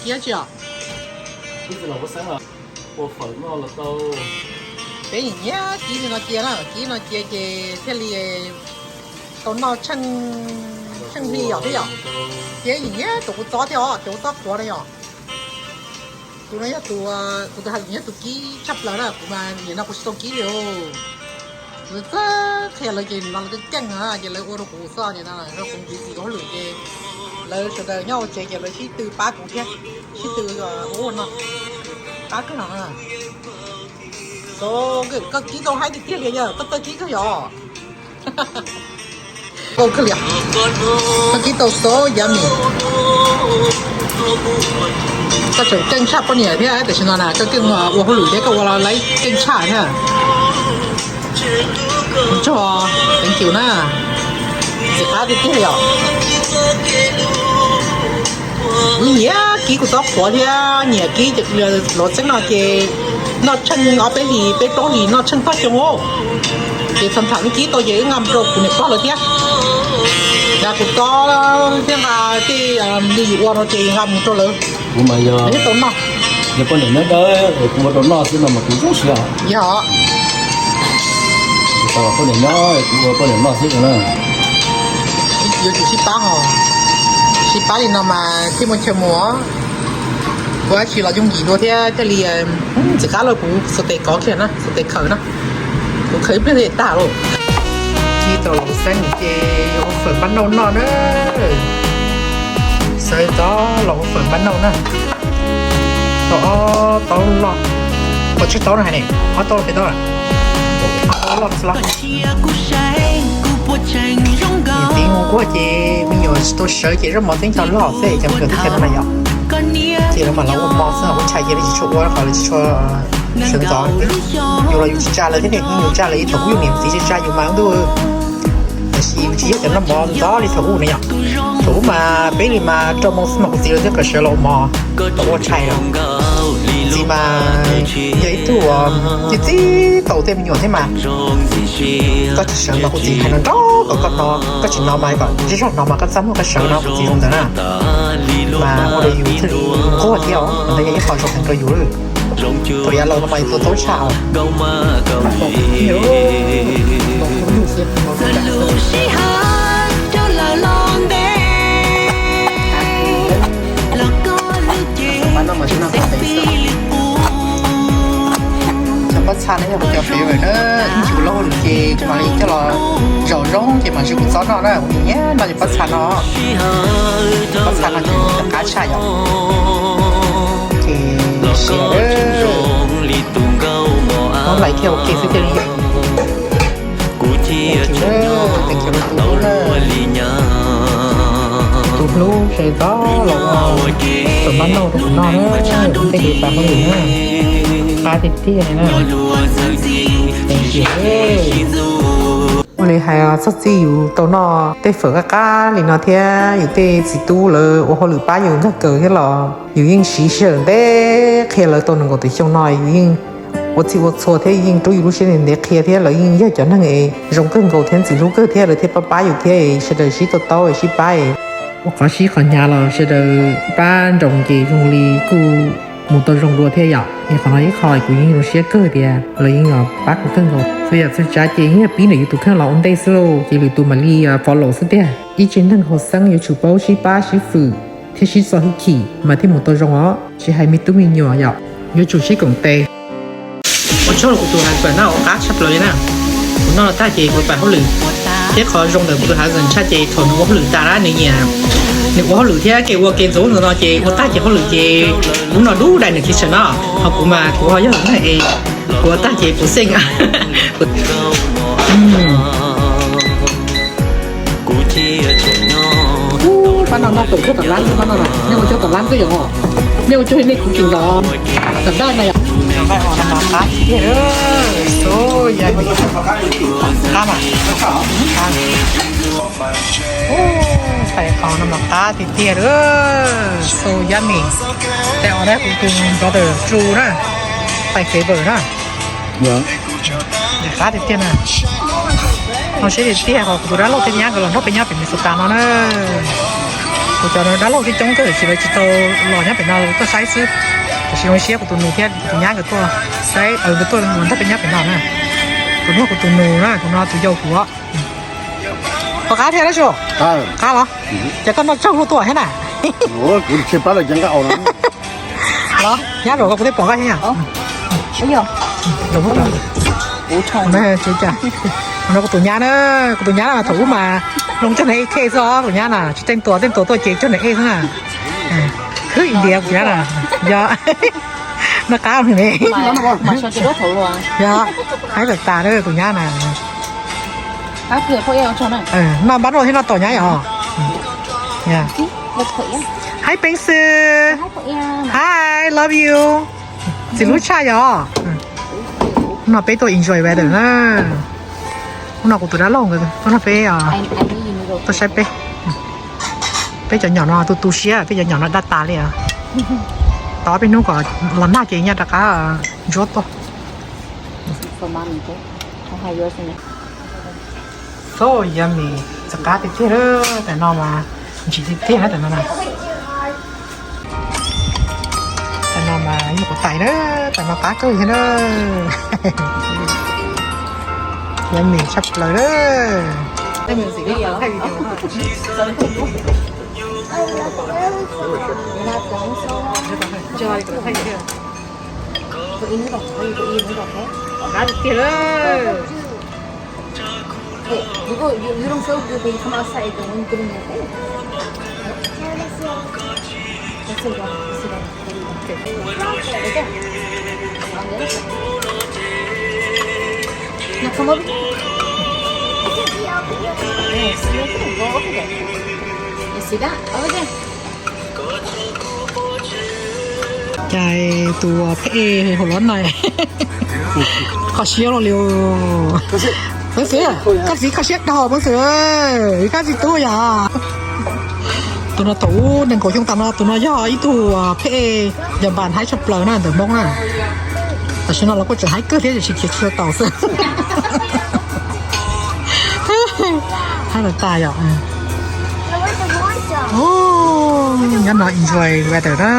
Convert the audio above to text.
Kib tsi os? Peb nyiam nyiam kib li no cia na, kib no cia ces thiaj li tau noj tsheej hli yom thiab yom. Ces nyiam nyiam tus kuv txob thiab os, tus kuv txob qhuav na yom. Tus no yog tus, kuv tus hais tias yog tus kib tshaj plaws na, kuv mas nim no kuv tsis tau kib li os. Kuv txawj qhia lawv ces nim no lawv keej keej na, ces lawv ua rau kuv xwb, nim no rau kuv ntxiv ntxiv ua hauj lwm ces lawv sawv daws nyob ua tsev ces lawv sib tw pab kuv thiab, sib tw ua ua no, pab kawg no. Koj kib tau haib tiag tiag li yog koj tau kib kawg yom. Koj kib tau so yummy. Koj tseem keej tshaj poj niam thiab, tam sim no na koj keej ua hauj lwm thiab koj ua laiv keej tshaj thiab. Thank you na. Ntxim qab tiag tiag yom. Kuv nyiam kib kuv txob qhuav thiab nyiam kib lov txeeb no ces noj tsheej ob peb hlis peb plaub hlis noj tsheej toj xyoo os. Ces thaum ntawd kib tau ces wb nqa mus rau kuv niam pog lawv thiab. Nqa kuv txob thiab nqa tej li yus ua no ces nqa mus rau lawv. Kuv mas yog, yog poj niam nyob dawb es kuv ua rau noj xwb no mas kuv zoo siab. Yog. Tau poj niam nyob kuv ua poj niam noj xwb na. Yuav tsum sib pab hos, sib pab li no mas thiaj muaj chaw mus. Kuv dab tsi los yooj yim dua thiab thiaj li ntxim qab lauj, kuv xuas tes kov kiag na, xuas tes khaws na. Kuv khaws ib pliag thiaj tag lauj. Kib tau laus xeeb ces yuav ua fawm npab nauj noj na. Sawv txog los ua fawm npab nauj na. Tau ob taub loj, pom tsawg taub no hais ne, ob taub los pes taub lawm. Ob taub loj xwb los. Niam txiv mus kuaj ces me nyuam tsis tau sawv ces zaub mov txeeb cov loj xwb ces nkawd teb chaws no mas yom. Ces lawv mam los ua mov xwb, ua tshais ces lawv tsis tshua ua qhov lawv tsis tshua sawv ntxov. Yus los yus tsis tsa lawv thiab ne, yus tsa lawv ib thaum ub yus niam txiv tsis tsa yus mas ntuj. Tab sis yus tsis yog cov noj mov ntxov li thaum ub na yom. Thaum ub mas peb li mas rau moo xwb mas kuv txiv lawv twb kawm sawv los ua mov, los ua tshais lawm. Kuv txiv mas yog ib tug uas txi txib tau tej me nyuam thiab mas. Koj tsis sawv mas kuv txiv hais no nrog kom koj hnov, koj tsis hnov mas kom zej zog hnov mas koj txaj muag koj sawv no kuv txiv zoo ntawd na. Mas ua rau yus thiaj li nquag thiab os, ntawd yog ib qho zoo heev rau yus. Thaum yav laus no mas yus tua taub tshaj os. Cov pob txha no yog kuv cov favorite na, ib ntsis kuv lub hauj lwm ces kuv mam li coj los zaum zoo ces mam li kuv txob noj na, kuv nyiam noj cov pob txha no. Pob txha no ces qab tshaj yom. Ces siav, muab hlais thiaj ua ke xwb thiaj li. Thank you, thank you tus hlub na. Tus hlub sawv txog los ua fawm npab nauj rau kuv noj na, ua ntej kuv pais hauj lwm na. Qab tiag tiag li na. Thank you. Ua li hais txog txij yus tau noj tej fawm qab qab li no thiab yus tej txiv tub lawv ua hauj lwm pab yus nkag kaws thiab los yus yeej siv sij hawm ntev qhia lawv tau nees nkaum tawm xyoo no, yus yeej ua txhij ua txhua thiab yeej rub yus lub siab ntev ntev qhia thiab lawv yeej yog cov neeg es zoo kawg nkaus thiab ntxim hlub kawg thiab lawv thiaj pab pab yus thiab es sawv daws sib tau taub es sib pab es ua qhov sib qhov hnyav los sawv daws pab nroos ces zoo li kuj mus tau zoo dua thiab yom. Es qhov no ib qho kuv yeej zoo siab kawg tias lawv yeej pab kuv kawg nkaus. Txhua yam txhua tsav ces yeej yog pib ntawm yus tus kheej los ua ntej xwb lauj, ces lwm tus mam li follow xwb tiag. Ib tsev neeg haus xeeb yuav tsum paub sib pab sib fwm thiab sib txo hwj chim mas thiaj mus tau zoo os, tsis hais me tub me nyuam yom, yuav tsum sib koom tes. Ua tsaug rau kuv tus husband na, ua qab tshaj plaws li na. Kuv noj los tag ces kuv pais hauj lwm. Thiab qhov zoo ntawm kuv tus husband tshaj ces thaum nws ua hauj lwm tas na nws nyiam, nws ua hauj lwm thiab kev ua kev ntxuav ntxuav no ces ua tag ces hauj lwm ces kuv noj dub dai nws kitchen no. Ho kuv mas kuv ho yog neeg es kuv ua tag ces kuv xeej. Pab no noj tawm cuaj tom lab, pab no nej ua cuaj tom lab xwb yom. Nej ua cuaj nej kuv tseem los tom dab no yom. Qab tiag, so yummy. Qab mas, tais qos no mas qab tiag tiag, so yummy. Tais qos no kuv tus brother Tsu na, tais flavor na. Qab tiag tiag na. No seb tiag tiag ho kuv tus dab laug thiab nyab nkawd los nrog peb nyob pem Minnesota no na. Kuv cov dab laug coob coob kawg, lawv tsis tau los nyob pem no, tuaj saib xwb. Tam sim zoo siab kuv tus nus thiab tus nyab nkawd tuaj saib, nkawd tuaj mus nrog peb nyob pem no na. Tus no kuv tus nus na, tus no tus yau kuv. Puas qab thiab dab tsi? Qab los? Ces koj noj tsaug luaj tuaj thiab na. Los, nyab zaum koj kuv thiaj pom koj thiab yom. Tus no kuv tus nyab na, kuv tus nyab na thaum ub mas loo coj nws ej khej xwb os, tus nyab na tsis teej tuas, teej tuas tuaj ces coj nws ej xwb na. Khwb India kuv nyab na, yog noj qab ne. Yog, haib tas tas tus nyab na. Noj npab noj thiab noj tom nyab yom. Haib peev xwm. Hi, love you. Txiv hlub tshaj yom. Hnub no peb tuaj enjoy weather na. Hnub no kuv tus dab laug nkawd tuaj nrog peb, tuaj saib peb. Peb cov nyom no tu tu siab, peb cov nyom no daj tas li os. Tos peb hnub kom los nag ces nyaj rov qab ntsuab tuaj. So yummy, txav qab tiag tiag lawm, tam no mas ntsim tiag tiag na tam no na. Tam no mas yog kuv tais na, tam no qab kawg thiab na. Yummy tshaj plaws lawm. Qab tiag lawm. Hey, you go, you, you don't feel good when you come outside and the wind getting in your face. Let's sit down, let's sit down. Now come over here. Yes, right there. Go over there. You see that? Over there. Cas tus pheb hauv lov no kho siab los li. Peev xwm, koj txiv kho siab dhau peev xwm, koj txiv tub yom. Tus no thaum ub nees nkaum xyoo tas no, tus no yog ib tug pheb Yas Npas haib tshaj plaws na ntawm Hmoob na. Tam sim no los kuj tseem haib kawg thiab, tiam sis khiav tsis tau xwb. Haib tas tas yom. Nyob no enjoy weather na.